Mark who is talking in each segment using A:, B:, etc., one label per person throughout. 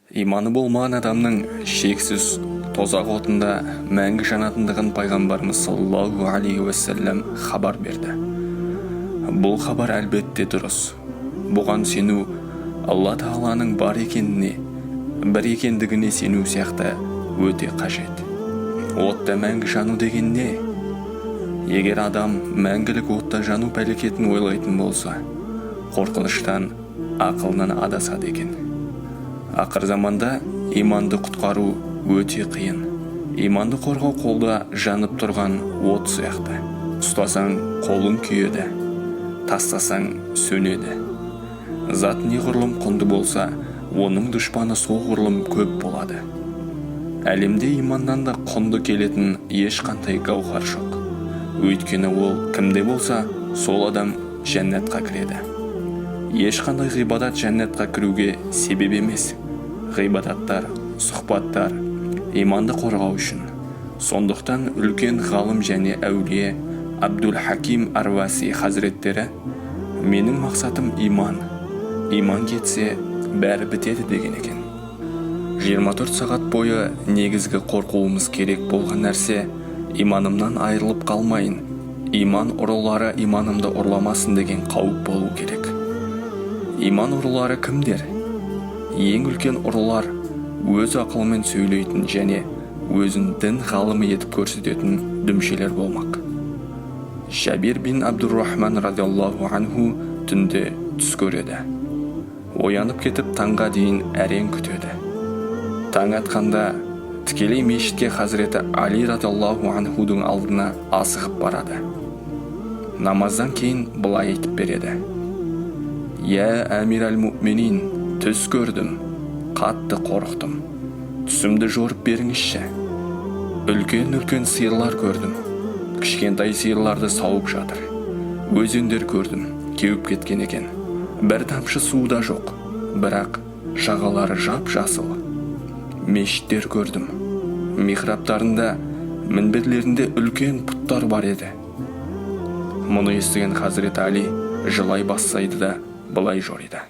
A: Иманы болмаған адамның шексіз тозақ отында мәңгі жанатындығын пайғамбарымыз саллаллаху алейхи уассалам хабар берді. Бұл хабар әлбетте дұрыс. Бұған сену Алла Тағаланың бар екеніне, бір екендігіне сену сияқты өте қажет. Отта мәңгі жану деген не? Егер адам мәңгілік отта жану пәлекетін ойлайтын болса, қорқыныштан ақылынан адасады екен. Ақыр заманда иманды құтқару өте қиын. Иманды қорғау қолда жанып тұрған от сияқты. Ұстасаң қолың күйеді, тастасаң сөнеді. Зат неғұрлым құнды болса, оның дұшпаны соғұрлым көп болады. Әлемде иманнан да құнды келетін ешқандай гауһар жоқ. Өйткені ол кімде болса, сол адам жәннатқа кіреді. Ешқандай ғибадат жәннатқа кіруге себеп емес. Ғибадаттар, сұхбаттар иманды қорғау үшін. Сондықтан үлкен ғалым және әулие Абдул-Хаким Арваси хазіреттері: «Менің мақсатым иман, иман кетсе, бәрі бітеді», – деген екен. 24 сағат бойы негізгі қорқуымыз керек болған нәрсе иманымнан айырылып қалмайын, иман ұрылары иманымды ұрламасын деген қауіп болу керек. Иман ұрылары кімдер? Ең үлкен ұрылар өз ақылымен сөйлейтін және өзін дін ғалымы етіп көрсететін дүмшелер болмақ. Жәбир бин Абдуррахман радиаллаху анху түнде түс көреді. Оянып кетіп, таңға дейін әрең күтеді. Таң атқанда тікелей мешітке, хазіреті Али радиаллаху анхудың алдына асығып барады. Намаздан кейін былай айтып береді: «Я әмир әл муъминин, түс көрдім, қатты қорықтым, түсімді жорып беріңізші. Үлкен-үлкен сиырлар көрдім, кішкентай сиырларды сауып жатыр. Өзендер көрдім, кеуіп кеткен екен, бір тамшы су да жоқ, бірақ жағалары жап-жасыл. Мешіттер көрдім, михрабтарында, мінберлерінде үлкен пұттар бар еді». Мұны естіген хазірет Али жылай бастайды да, былай жориды: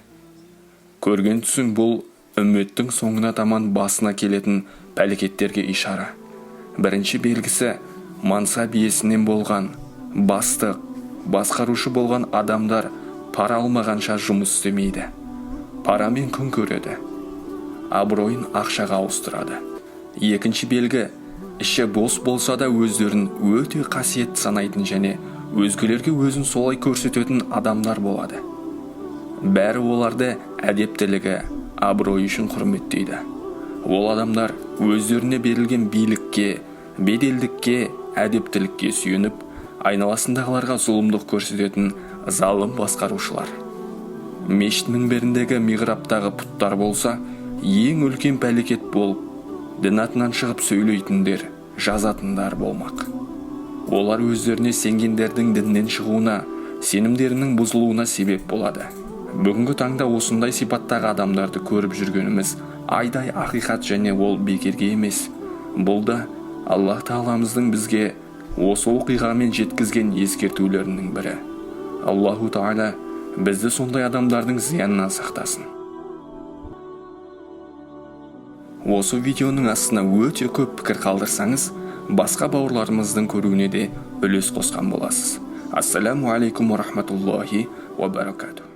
A: «Көрген түсің бұл үмметтің соңына таман басына келетін пәлекеттерге ишара. Бірінші белгісі: мансап иесінен болған, бастық, басқарушы болған адамдар пара алмағанша жұмыс істемейді, парамен күн көреді, абыройын ақшаға ауыстырады. Екінші белгі: іші бос болса да, өздерін өте қасиетті санайтын және өзгелерге өзін солай көрсететін адамдар болады. Бәрі оларды әдептілігі, абыройы үшін құрметтейді. Ол адамдар өздеріне берілген билікке, беделдікке, әдептілікке сүйеніп, айналасындағыларға зұлымдық көрсететін залым басқарушылар. Мешіт мінберіндегі, михрабтағы пұттар болса, ең үлкен пәлекет болып, дін атынан шығып сөйлейтіндер, жазатындар болмақ. Олар өздеріне сенгендердің діннен шығуына, сенімдерінің бұзылуына себеп болады. Бүгінгі таңда осындай сипаттағы адамдарды көріп жүргеніміз айдай ақиқат және ол бекерге емес. Бұл да Аллах Тағаламыздың бізге осы оқиғамен жеткізген ескертулерінің бірі. Аллаху Тағала бізді сондай адамдардың зиянынан сақтасын. Осы видеоның астына өте көп пікір қалдырсаңыз, басқа бауырларымыздың көруіне де үлес қосқан боласыз. Ассаламу алейкум уа рахматуллахи уа баракатух.